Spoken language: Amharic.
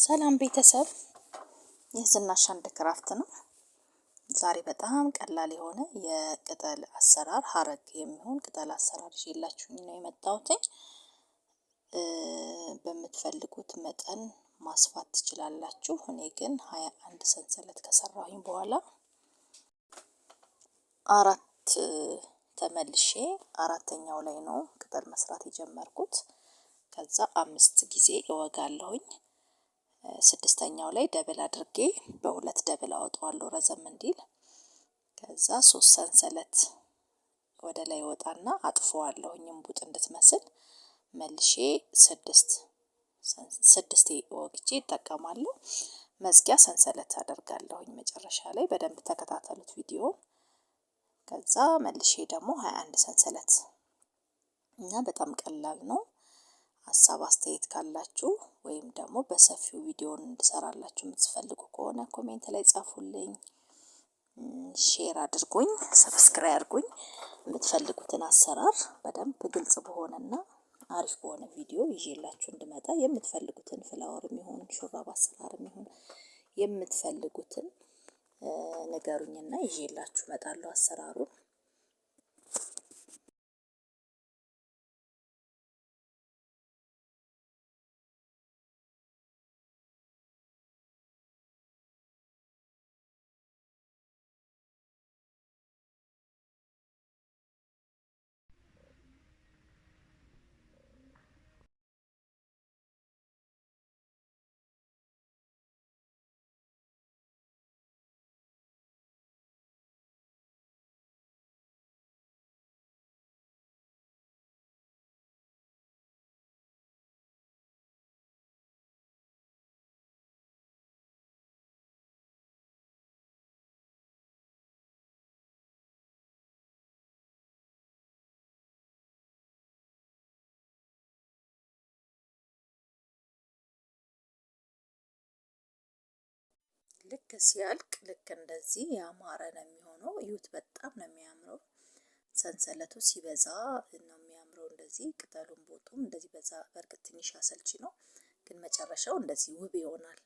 ሰላም ቤተሰብ፣ የዝናሽ handcraft ነው። ዛሬ በጣም ቀላል የሆነ የቅጠል አሰራር፣ ሀረግ የሚሆን ቅጠል አሰራር ይዤላችሁ ነው የመጣሁትኝ። በምትፈልጉት መጠን ማስፋት ትችላላችሁ። እኔ ግን 21 ሰንሰለት ከሰራሁኝ በኋላ አራት ተመልሼ አራተኛው ላይ ነው ቅጠል መስራት የጀመርኩት። ከዛ 5 ጊዜ እወጋለሁኝ። ስድስተኛው ላይ double አድርጌ በሁለት double አወጣዋለሁ ረዘም እንዲል። ከዛ 3 ሰንሰለት ወደ ላይ ወጣና አጥፈዋለሁኝ እምቡጥ እንድትመስል። መልሼ ስድስቴ ወግቼ እጠቀማለሁ። መዝጊያ ሰንሰለት አደርጋለሁኝ መጨረሻ ላይ። በደንብ ተከታተሉት ቪዲዮውን። ከዛ መልሼ ደግሞ 21 ሰንሰለት እና በጣም ቀላል ነው። ሀሳብ አስተያየት ካላችሁ ወይም ደግሞ በሰፊው ቪዲዮውን እንድሰራላችሁ የምትፈልጉ ከሆነ comment ላይ ጻፉልኝ፣ share አድርጉኝ፣ subscribe አድርጉኝ። የምትፈልጉትን አሰራር በደንብ ግልጽ በሆነና አሪፍ በሆነ ቪዲዮ ይዤላችሁ እንድመጣ የምትፈልጉትን flower የሚሆን ሹራብ አሰራር የሚሆን የምትፈልጉትን ንገሩኝና ይዤላችሁ እመጣለሁ አሰራሩን። ልክ ሲያልቅ ልክ እንደዚህ ያማረ ነው የሚሆነው። እዩት፣ በጣም ነው የሚያምረው። ሰንሰለቱ ሲበዛ ነው የሚያምረው። እንደዚህ ቅጠሉን ቦቱም እንደዚህ በዛ። በእርግጥ ትንሽ አሰልቺ ነው፣ ግን መጨረሻው እንደዚህ ውብ ይሆናል።